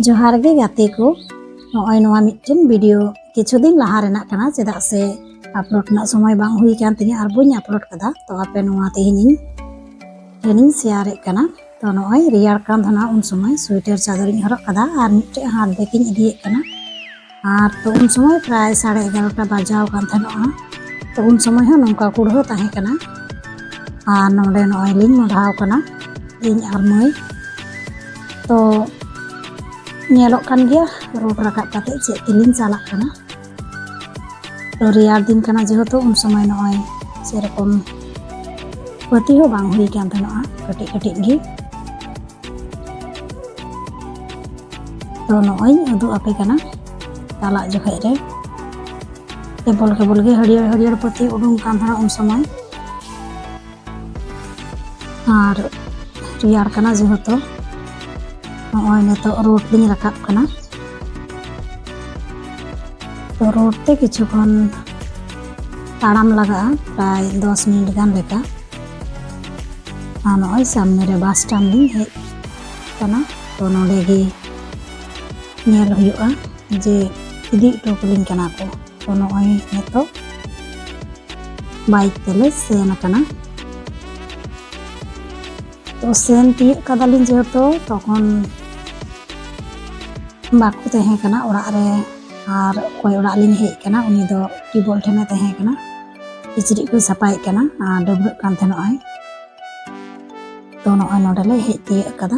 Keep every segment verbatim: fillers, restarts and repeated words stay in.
ᱡᱚᱦᱟᱨ ᱜᱮ ᱜᱟᱛᱮ ᱠᱚ, ᱱᱚᱜᱼᱚᱭ ᱱᱚᱣᱟ ᱢᱤᱫᱴᱮᱱ ᱵᱷᱤᱰᱤᱭᱳ ᱠᱤᱪᱷᱩ ᱫᱤᱱ ᱞᱟᱦᱟ ᱨᱮᱱᱟᱜ ᱠᱟᱱᱟ, ᱪᱮᱫᱟᱜ ᱥᱮ ᱟᱯᱞᱳᱰ ᱨᱮᱱᱟᱜ ᱥᱚᱢᱚᱭ ᱵᱟᱝ ᱦᱩᱭ ᱠᱟᱱ ᱛᱤᱧᱟᱹ ᱟᱨ ᱵᱟᱹᱧ ᱟᱯᱞᱳᱰ ᱠᱟᱫᱟ᱾ ᱛᱚ ᱟᱯᱮ ᱱᱚᱣᱟ ᱛᱮᱦᱮᱧ ᱤᱧ, ᱛᱮᱦᱮᱧ ᱤᱧ ᱥᱮᱭᱟᱨᱮᱫ ᱠᱟᱱᱟ᱾ ᱛᱚ ᱱᱚᱜᱼᱚᱭ ᱨᱮᱭᱟᱲ ᱠᱟᱱ ᱛᱟᱦᱮᱱᱟ, ᱩᱱ ᱥᱚᱢᱚᱭ ᱥᱩᱭᱮᱴᱟᱨ ᱪᱟᱫᱚᱨᱤᱧ ᱦᱚᱨᱚᱜ ᱠᱟᱫᱟ ᱟᱨ ᱢᱤᱫᱴᱮᱡ ᱦᱟᱛ ᱵᱮᱜᱽ ᱤᱧ ᱤᱫᱤᱭᱮᱫ ᱠᱟᱱᱟ᱾ ᱟᱨ ᱛᱚ ᱩᱱ ᱥᱚᱢᱚᱭ ᱯᱨᱟᱭ ᱥᱟᱲᱮ ᱮᱜᱟᱨᱚᱴᱟ ᱵᱟᱡᱟᱣ ᱠᱟᱱ ᱛᱟᱦᱮᱱᱚᱜᱼᱟ᱾ ᱛᱚ ᱩᱱ ᱥᱚᱢᱚᱭ ᱦᱚᱸ ᱱᱚᱝᱠᱟ ᱠᱩᱲᱦᱟᱹ ᱛᱟᱦᱮᱸ ᱠᱟᱱᱟ᱾ ᱟᱨ ᱱᱚᱰᱮ ᱱᱚᱜᱼᱚᱭ ᱞᱤᱧ ᱢᱚᱰᱷᱟᱣ ᱠᱟᱱᱟ, ᱤᱧ ᱟᱨ ᱢᱟᱹᱭ᱾ ᱛᱚ ᱧᱮᱞᱚᱜ ᱠᱟᱱ ᱜᱮᱭᱟ ᱨᱳᱰ ᱨᱟᱠᱟᱵ ᱠᱟᱛᱮ ᱪᱮᱫ ᱛᱮᱞᱤᱧ ᱪᱟᱞᱟᱜ ᱠᱟᱱᱟ᱾ ᱛᱚ ᱨᱮᱭᱟᱲ ᱫᱤᱱ ᱠᱟᱱᱟ ᱡᱮᱦᱮᱛᱩ, ᱩᱱ ᱥᱚᱢᱚᱭ ᱱᱚᱜᱼᱚᱭ ᱥᱮᱨᱚᱠᱚᱢ ᱯᱟᱹᱛᱤ ᱦᱚᱸ ᱵᱟᱝ ᱦᱩᱭ ᱠᱟᱱ ᱛᱟᱦᱮᱱᱚᱜᱼᱟ, ᱠᱟᱹᱴᱤᱡ ᱠᱟᱹᱴᱤᱡ ᱜᱮ᱾ ᱛᱚ ᱱᱚᱜᱼᱚᱭ ᱤᱧ ᱩᱫᱩᱜ ᱟᱯᱮ ᱠᱟᱱᱟ, ᱪᱟᱞᱟᱜ ᱡᱚᱠᱷᱮᱡ ᱨᱮ ᱠᱮᱵᱚᱞ ᱠᱮᱵᱚᱞ ᱜᱮ ᱦᱟᱹᱨᱭᱟᱹᱲ ᱦᱟᱹᱨᱭᱟᱹᱲ ᱯᱟᱹᱛᱤ ᱩᱰᱩᱝ ᱠᱟᱱ ᱛᱟᱦᱮᱱᱟ ᱩᱱ ᱥᱚᱢᱚᱭ᱾ ᱟᱨ ᱨᱮᱭᱟᱲ ᱠᱟᱱᱟ ᱡᱮᱦᱮᱛᱩ, ᱱᱚᱜᱼᱚᱭ ᱱᱤᱛᱚᱜ ᱨᱳᱰ ᱞᱤᱧ ᱨᱟᱠᱟᱵ ᱠᱟᱱᱟ᱾ ᱛᱚ ᱨᱳᱰ ᱛᱮ ᱠᱤᱪᱷᱩ ᱠᱷᱚᱱ ᱛᱟᱲᱟᱢ ᱞᱟᱜᱟᱜᱼᱟ, ᱯᱨᱟᱭ ᱫᱚᱥ ᱢᱤᱱᱤᱴ ᱜᱟᱱ ᱞᱮᱠᱟ᱾ ᱟᱨ ᱱᱚᱜᱼᱚᱭ ᱥᱟᱢᱱᱮ ᱨᱮ ᱵᱟᱥ ᱥᱴᱮᱱᱰ ᱞᱤᱧ ᱦᱮᱡ ᱠᱟᱱᱟ᱾ ᱛᱚ ᱱᱚᱰᱮ ᱜᱮ ᱧᱮᱞ ᱦᱩᱭᱩᱜᱼᱟ ᱡᱮ ᱤᱫᱤ ᱦᱚᱴᱚ ᱠᱟᱹᱞᱤᱧ ᱠᱟᱱᱟ ᱠᱚ᱾ ᱛᱚ ᱱᱚᱜᱼᱚᱭ ᱱᱤᱛᱚᱜ ᱵᱟᱭᱤᱠ ᱛᱮᱞᱮ ᱥᱮᱱ ᱟᱠᱟᱱᱟ᱾ ᱛᱚ ᱥᱮᱱ ᱛᱤᱭᱳᱜ ᱠᱟᱫᱟᱞᱤᱧ ᱡᱮᱦᱮᱛᱩ, ᱛᱚᱠᱷᱚᱱ ᱵᱟᱠᱚ ᱛᱟᱦᱮᱸ ᱠᱟᱱᱟ ᱚᱲᱟᱜ ᱨᱮ᱾ ᱟᱨ ᱚᱠᱚᱭ ᱚᱲᱟᱜ ᱞᱤᱧ ᱦᱮᱡ ᱠᱟᱱᱟ, ᱩᱱᱤ ᱫᱚ ᱴᱤᱭᱩᱵᱚᱭᱮᱞ ᱴᱷᱮᱱᱮ ᱛᱟᱦᱮᱸ ᱠᱟᱱᱟ, ᱠᱤᱪᱨᱤᱡ ᱠᱚᱭ ᱥᱟᱯᱷᱟᱭᱮᱫ ᱠᱟᱱᱟ ᱟᱨ ᱰᱟᱹᱵᱽᱨᱟᱹᱜ ᱠᱟᱱ ᱛᱟᱦᱮᱱᱚᱜᱼᱟᱭ᱾ ᱛᱚ ᱱᱚᱜᱼᱚᱭ ᱱᱚᱰᱮ ᱞᱮ ᱦᱮᱡ ᱛᱤᱭᱳᱜ ᱠᱟᱫᱟ᱾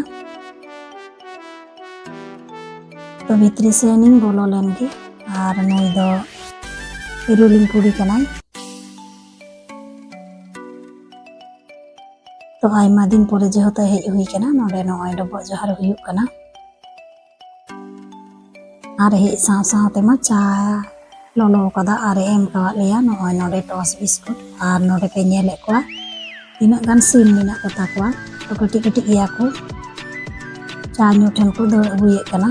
ᱛᱚ ᱵᱷᱤᱛᱨᱤ ᱥᱮᱱᱤᱧ ᱵᱚᱞᱚ ᱞᱮᱱ ᱜᱮ᱾ ᱟᱨ ᱱᱩᱭ ᱫᱚ ᱤᱨᱤᱞᱤᱧ ᱠᱩᱲᱤ ᱠᱟᱱᱟᱭ᱾ ᱛᱚ ᱟᱭᱢᱟ ᱫᱤᱱ ᱯᱚᱨᱮ ᱡᱮᱦᱮᱛᱩ ᱦᱮᱡ ᱦᱩᱭ ᱠᱟᱱᱟ, ᱱᱚᱰᱮ ᱱᱚᱜᱼᱚᱭ ᱰᱚᱵᱚᱜ ᱡᱚᱦᱟᱨ ᱦᱩᱭᱩᱜ ᱠᱟᱱᱟ᱾ ᱟᱨ ᱦᱮᱡ ᱥᱟᱶ ᱥᱟᱶ ᱛᱮᱢᱟ ᱪᱟ ᱞᱚᱞᱚ ᱠᱟᱫᱟ ᱟᱨ ᱮ ᱮᱢ ᱠᱟᱣᱟᱫ ᱞᱮᱭᱟ᱾ ᱱᱚᱜᱼᱚᱭ ᱱᱚᱰᱮ ᱴᱚᱥ ᱵᱤᱥᱠᱩᱴ, ᱟᱨ ᱱᱚᱰᱮ ᱯᱮ ᱧᱮᱞᱮᱫ ᱠᱚᱣᱟ ᱛᱤᱱᱟᱹᱜ ᱜᱟᱱ ᱥᱤᱢ ᱢᱮᱱᱟᱜ ᱠᱚᱛᱟ ᱠᱚᱣᱟ᱾ ᱛᱚ ᱠᱟᱹᱴᱤᱡ ᱠᱟᱹᱴᱤᱡ ᱜᱮᱭᱟ ᱠᱚ, ᱪᱟ ᱧᱩ ᱴᱷᱮᱱ ᱠᱚ ᱫᱟᱹᱲ ᱟᱹᱜᱩᱭᱮᱫ ᱠᱟᱱᱟ᱾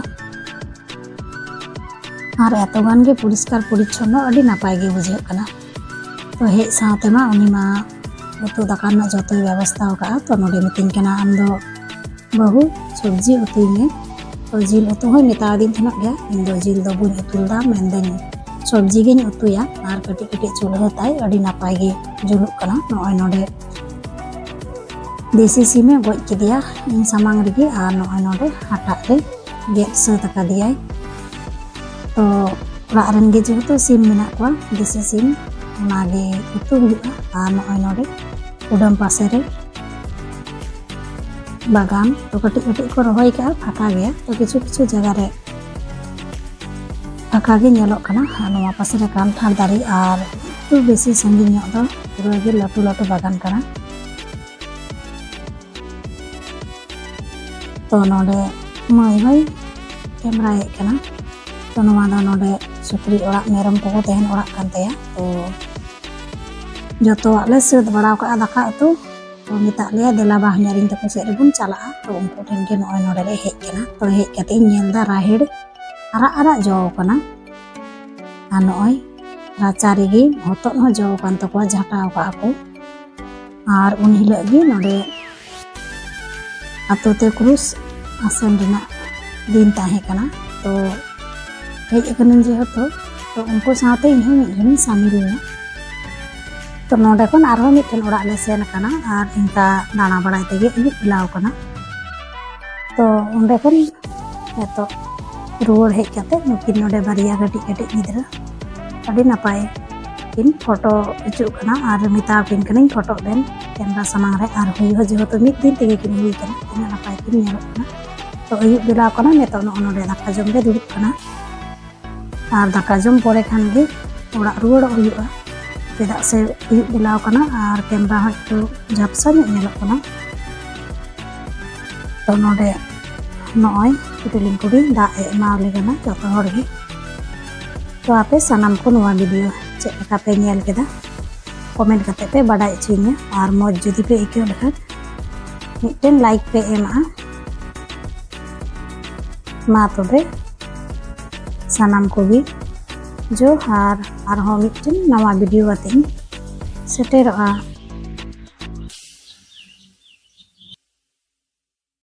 ᱟᱨ ᱮᱛᱚ ᱜᱟᱱ ᱜᱮ ᱯᱚᱨᱤᱥᱠᱟᱨ ᱯᱚᱨᱤᱪᱷᱚᱱᱱᱚ, ᱟᱹᱰᱤ ᱱᱟᱯᱟᱭ ᱜᱮ ᱵᱩᱡᱷᱟᱹᱜ ᱠᱟᱱᱟ᱾ ᱛᱚ ᱦᱮᱡ ᱥᱟᱶ ᱛᱮᱢᱟ ᱩᱱᱤ ᱢᱟ ᱩᱛᱩ ᱫᱟᱠᱟ ᱨᱮᱱᱟᱜ ᱡᱚᱛᱚᱭ ᱵᱮᱵᱚᱥᱛᱷᱟ ᱟᱠᱟᱫᱼᱟ᱾ ᱛᱚ ᱱᱚᱰᱮ ᱢᱤᱛᱟᱹᱧ ᱠᱟᱱᱟ, "ᱟᱢ ᱫᱚ ᱵᱟᱹᱦᱩ ᱥᱚᱵᱽᱡᱤ ᱩᱛᱩᱭ ᱢᱮ, ᱛᱚ ᱡᱤᱞ ᱩᱛᱩ ᱦᱚᱸᱭ ᱢᱮᱛᱟᱣᱟᱫᱤᱧ ᱛᱟᱦᱮᱱᱚᱜ ᱜᱮᱭᱟ, ᱤᱧ ᱫᱚ ᱡᱤᱞ ᱫᱚ ᱵᱟᱹᱧ ᱩᱛᱩ ᱞᱮᱫᱟ, ᱢᱮᱱᱫᱟᱹᱧ ᱥᱚᱵᱽᱡᱤ ᱜᱤᱧ ᱩᱛᱩᱭᱟ ᱟᱨ ᱠᱟᱹᱴᱤᱡ ᱠᱟᱹᱴᱤᱡ ᱪᱩᱞᱦᱟᱹ ᱛᱟᱭ ᱟᱹᱰᱤ ᱱᱟᱯᱟᱭ ᱜᱮ ᱡᱩᱞᱩᱜ ᱠᱟᱱᱟ᱾ ᱱᱚᱜᱼᱚᱭ ᱱᱚᱰᱮ ᱫᱮᱥᱤ ᱥᱤᱢᱮ ᱜᱚᱡ ᱠᱮᱫᱮᱭᱟ ᱤᱧ ᱥᱟᱢᱟᱝ ᱨᱮᱜᱮ, ᱟᱨ ᱱᱚᱜᱼᱚᱭ ᱱᱚᱰᱮ ᱦᱟᱴᱟᱜ ᱨᱮ ᱜᱮᱫ ᱥᱟᱹᱛ ᱟᱠᱟᱫᱮᱭᱟᱭ᱾ ᱛᱚ ᱚᱲᱟᱜ ᱨᱮᱱ ᱜᱮ ᱡᱮᱦᱮᱛᱩ ᱥᱤᱢ ᱢᱮᱱᱟᱜ ᱠᱚᱣᱟ, ᱫᱮᱥᱤ ᱥᱤᱢ, ᱚᱱᱟᱜᱮ ᱩᱛᱩ ᱦᱩᱭᱩᱜᱼᱟ᱾ ᱟᱨ ᱱᱚᱜᱼᱚᱭ ᱱᱚᱰᱮ ᱠᱩᱰᱟᱹᱢ ᱯᱟᱥᱮ ᱨᱮ ᱵᱟᱜᱟᱱ ᱛᱚ ᱠᱟᱹᱴᱤᱡ ᱠᱟᱹᱴᱤᱡ ᱠᱚ ᱨᱚᱦᱚᱭ ᱠᱟᱜᱼᱟ, ᱯᱷᱟᱸᱠᱟ ᱜᱮᱭᱟ, ᱛᱚ ᱠᱤᱪᱷᱩ ᱠᱤᱪᱷᱩ ᱡᱟᱭᱜᱟ ᱨᱮ ᱯᱷᱟᱸᱠᱟ ᱜᱮ ᱧᱮᱞᱚᱜ ᱠᱟᱱᱟ᱾ ᱟᱨ ᱱᱚᱣᱟ ᱯᱟᱥᱮ ᱨᱮ ᱠᱟᱱᱴᱷᱟᱲ ᱫᱟᱨᱮ ᱟᱨ ᱮᱠᱴᱩ ᱵᱮᱥᱤ ᱥᱟᱺᱜᱤᱧ ᱧᱚᱜ ᱫᱚ ᱯᱩᱨᱟᱹ ᱜᱮ ᱞᱟᱹᱴᱩ ᱞᱟᱹᱴᱩ ᱵᱟᱜᱟᱱ ᱠᱟᱱᱟ᱾ ᱛᱚ ᱱᱚᱰᱮ ᱢᱟᱹᱭ ᱦᱚᱸᱭ ᱠᱮᱢᱨᱟᱭᱮᱫ ᱠᱟᱱᱟ᱾ ᱛᱚ ᱱᱚᱣᱟ ᱫᱚ ᱱᱚᱰᱮ ᱥᱩᱠᱨᱤ ᱚᱲᱟᱜ, ᱢᱮᱨᱚᱢ ᱠᱚᱠᱚ ᱛᱟᱦᱮᱱ ᱚᱲᱟᱜ ᱠᱟᱱ ᱛᱟᱭᱟ᱾ ᱛᱚ ᱡᱚᱛᱚᱣᱟᱜ ᱞᱮ ᱥᱟᱹᱛ ᱵᱟᱲᱟᱣ ᱠᱟᱜᱼᱟ ᱫᱟᱠᱟ ᱩᱛᱩ᱾ ᱛᱚ ᱢᱮᱛᱟᱜ ᱞᱮᱭᱟ, "ᱫᱮᱞᱟ ᱵᱟ, ᱦᱟᱧᱟᱨᱤᱧ ᱛᱟᱠᱚ ᱥᱮᱫ ᱨᱮᱵᱚᱱ ᱪᱟᱞᱟᱜᱼᱟ᱾" ᱛᱚ ᱩᱱᱠᱩ ᱴᱷᱮᱱ ᱜᱮ ᱱᱚᱜᱼᱚᱭ ᱱᱚᱰᱮ ᱞᱮ ᱦᱮᱡ ᱠᱟᱱᱟ᱾ ᱛᱚ ᱦᱮᱡ ᱠᱟᱛᱮ ᱤᱧ ᱧᱮᱞ ᱮᱫᱟ ᱨᱟᱦᱮᱲ ᱟᱨᱟᱜ ᱟᱨᱟᱜ ᱡᱚ ᱠᱟᱱᱟ, ᱟᱨ ᱱᱚᱜᱼᱚᱭ ᱨᱟᱪᱟ ᱨᱮᱜᱮ ᱦᱚᱛᱚᱫ ᱦᱚᱸ ᱡᱚ ᱠᱟᱱ ᱛᱟᱠᱚᱣᱟ, ᱡᱷᱟᱴᱟᱣ ᱠᱟᱜᱼᱟ ᱠᱚ᱾ ᱟᱨ ᱩᱱ ᱦᱤᱞᱳᱜ ᱜᱮ ᱱᱚᱰᱮ ᱟᱛᱳ ᱛᱮ ᱠᱨᱩᱥ ᱟᱥᱮᱱ ᱨᱮᱱᱟᱜ ᱫᱤᱱ ᱛᱟᱦᱮᱸ ᱠᱟᱱᱟ᱾ ᱛᱚ ᱦᱮᱡ ᱟᱠᱟᱱᱟᱹᱧ ᱡᱮᱦᱮᱛᱩ, ᱛᱚ ᱩᱱᱠᱩ ᱥᱟᱶᱛᱮ ᱤᱧ ᱦᱚᱸ ᱢᱤᱫ ᱜᱷᱟᱹᱲᱤᱧ ᱥᱟᱢᱤᱞ ᱞᱮᱱᱟ᱾ ᱛᱚ ᱱᱚᱰᱮ ᱠᱷᱚᱱ ᱟᱨᱦᱚᱸ ᱢᱤᱫᱴᱮᱱ ᱚᱲᱟᱜ ᱞᱮ ᱥᱮᱱ ᱟᱠᱟᱱᱟ ᱟᱨ ᱤᱱᱠᱟ ᱫᱟᱬᱟ ᱵᱟᱲᱟᱭ ᱛᱮᱜᱮ ᱟᱹᱭᱩᱵ ᱵᱮᱞᱟᱣ ᱠᱟᱱᱟ᱾ ᱛᱚ ᱚᱸᱰᱮ ᱠᱷᱚᱱ ᱱᱤᱛᱚᱜ ᱨᱩᱣᱟᱹᱲ ᱦᱮᱡ ᱠᱟᱛᱮ ᱱᱩᱠᱤᱱ ᱱᱚᱰᱮ ᱵᱟᱨᱭᱟ ᱠᱟᱹᱴᱤᱡ ᱠᱟᱹᱴᱤᱡ ᱜᱤᱫᱽᱨᱟᱹ ᱟᱹᱰᱤ ᱱᱟᱯᱟᱭ ᱠᱤᱱ ᱯᱷᱳᱴᱳ ᱦᱚᱪᱚᱜ ᱠᱟᱱᱟ ᱟᱨ ᱢᱮᱛᱟ ᱠᱤᱱ ᱠᱟᱹᱱᱟᱹᱧ ᱯᱷᱳᱴᱳᱜ ᱵᱮᱱ ᱠᱮᱢᱨᱟ ᱥᱟᱢᱟᱝ ᱨᱮ᱾ ᱟᱨ ᱦᱩᱭ ᱦᱚᱸ ᱡᱮᱦᱮᱛᱩ ᱢᱤᱫ ᱫᱤᱱ ᱛᱮᱜᱮ ᱠᱤᱱ ᱦᱩᱭ ᱠᱟᱱᱟ, ᱛᱤᱱᱟᱹᱜ ᱱᱟᱯᱟᱭ ᱠᱤᱱ ᱧᱮᱞᱚᱜ ᱠᱟᱱᱟ᱾ ᱛᱚ ᱟᱹᱭᱩᱵ ᱵᱮᱞᱟ ᱠᱟᱱᱟ, ᱱᱤᱛᱚᱜ ᱱᱚᱜᱼᱚ ᱱᱚᱰᱮ ᱫᱟᱠᱟ ᱡᱚᱢ ᱞᱮ ᱫᱩᱲᱩᱵ ᱠᱟᱱᱟ᱾ ᱟᱨ ᱫᱟᱠᱟ ᱡᱚᱢ ᱯᱚᱨᱮ ᱠᱷᱟᱱ ᱜᱮ ᱚᱲᱟᱜ ᱨᱩᱣᱟᱹᱲᱚᱜ ᱦᱩᱭᱩᱜᱼᱟ, ᱪᱮᱫᱟᱜ ᱥᱮ ᱟᱹᱭᱩᱵ ᱵᱮᱞᱟ ᱠᱟᱱᱟ ᱟᱨ ᱠᱮᱢᱨᱟ ᱦᱚᱸ ᱮᱠᱴᱩ ᱡᱷᱟᱯᱥᱟ ᱧᱚᱜ ᱧᱮᱞᱚᱜ ᱠᱟᱱᱟ᱾ ᱛᱚ ᱱᱚᱰᱮ ᱱᱚᱜᱼᱚᱭ ᱨᱤᱞᱤᱝ ᱠᱩᱲᱤ ᱫᱟᱜ ᱮ ᱮᱢᱟᱣᱟᱞᱮ ᱠᱟᱱᱟ ᱡᱚᱛᱚ ᱦᱚᱲ ᱜᱮ᱾ ᱛᱚ ᱟᱯᱮ ᱥᱟᱱᱟᱢ ᱠᱚ ᱱᱚᱣᱟ ᱵᱷᱤᱰᱤᱭᱳ ᱪᱮᱫ ᱞᱮᱠᱟ ᱯᱮ ᱧᱮᱞ ᱠᱮᱫᱟ, ᱠᱚᱢᱮᱱᱴ ᱠᱟᱛᱮ ᱯᱮ ᱵᱟᱰᱟᱭ ᱦᱚᱪᱚᱧᱟ᱾ ᱟᱨ ᱢᱚᱡᱽ ᱡᱩᱫᱤ ᱯᱮ ᱟᱹᱭᱠᱟᱹᱣ ᱞᱮᱠᱷᱟᱱ ᱢᱤᱫᱴᱮᱱ ᱞᱟᱭᱤᱠ ᱯᱮ ᱮᱢᱟᱜᱼᱟ᱾ ᱢᱟ ᱛᱚᱵᱮ ᱥᱟᱱᱟᱢ ᱠᱚᱜᱮ ᱡᱚᱦᱟᱨ, ᱟᱨᱦᱚᱸ ᱢᱤᱫᱴᱮᱱ ᱱᱟᱣᱟ ᱵᱷᱤᱰᱤᱭᱳ ᱠᱟᱛᱮ ᱤᱧ ᱥᱮᱴᱮᱨᱚᱜᱼᱟ᱾